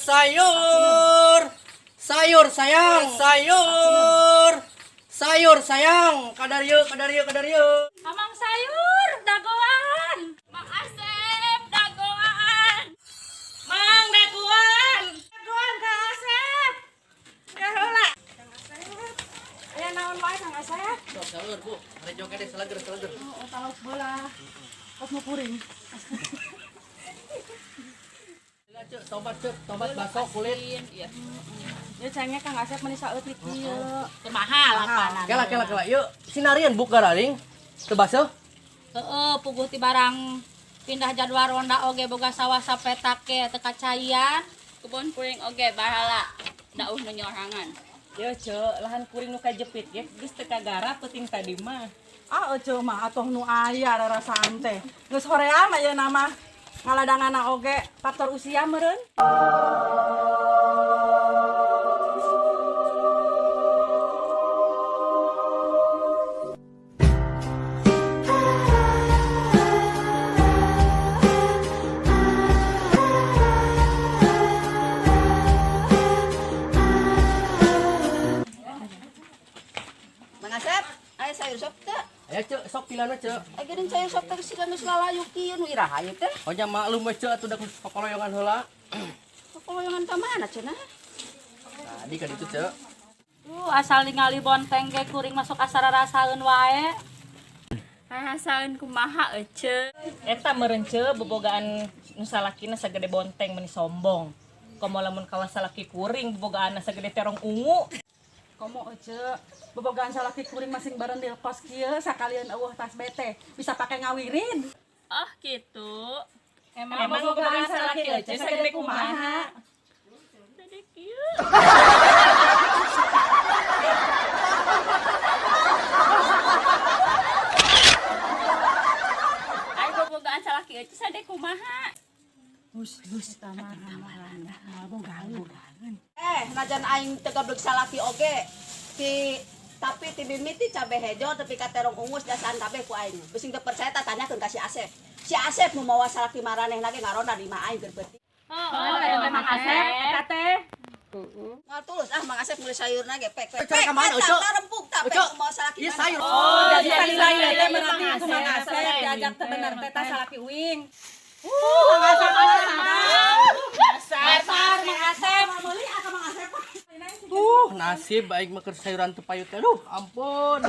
Sayur, sayur sayang, sayur, sayur sayang, kadarieu, kadarieu, kadarieu. Amang sayur, dagoan. Mang Asep, dagoan. Mang dagoan. Dagoan Kang Asep. Kaheula. Kang Asep. Aya naon wae, Kang Asep? Sok sayur, Bu, rejo kene seleger seleger. Oh, talok bola. Kos nu kuring. Cek, tobat cek, tobat baso kulit. Iya. Ya cengek Kang Asep meni saeutik ieu. Teu mahal apanan. Kela kela kela, yuk sinarian buk gararing. Teu baseuh. Heeh, puguh ti barang pindah jadwal ronda oge boga sawah sapetak ge teu kacaian. Kebon kuring oge bahala dauh nu nyorangan. Yo, Cek, lahan kuring nu kajepit ge geus teu kagarap peuting tadi mah. Ah, ece mah atuh nu aya rarasaan teh. Geus hoream ayeuna mah. Ngaladanganna oge faktor usia meureun. Mang Asep, aya sayur sop teu? Aya cek, sok pilana cek. Aya geuning sayur sop teh siga geus lalayu kieu nu iraha ieu teh? Oh nya maklum we cek atuh da kokoloyongan heula. Kokoloyongan ka mana cenah? Tadi kan itu cek. Asal ningali bonteng ge kuring masuk asara rasaeun wae. Rasaeun kumaha ece? Eta meureun, Ceu, bobogaan nu salakina sagede bonteng meni sombong. Komo lamun kawas salaki kuring bobogaanna sagede terong ungu. Komo ece, bobogaan salaki kuring masing barendil kos kieu sakalian eueuh tas bete bisa pake ngawirid. Oh gitu. Emang bobogaan salaki ece sagede kumaha? Tadi kieu. Ai bobogaan salaki ece sade kumaha? Eh, najan aing teu gablek salaki oge. Ti tapi ti mimiti cabe hejo tepi ka terong ungus dasaan kabeh ku aing. Bising teu percaya tah tanyakeun ka si Asep. Si Asep nu mawa salaki maranehna ge ngaronda di imah aing keur peuting. Oh, eta Mang Asep Eta teh. Moal tulus ah Mang Asep meuli sayurna ge pek pek. Cari ka mana, Ucu? Rempuk tah pek Ucu, nu mawa salaki Ieu maneh. sayur. Oh, jadi jadi salila salila teh teh berarti Mang ku Mang Asep. Asep diajak teh bener teh tah salaki uing. Mang Asep. Besar Mang Asep. Meuli ah ka Mang Asep. Nasib aing mah keur sayuran teu payut. Aduh, ampun.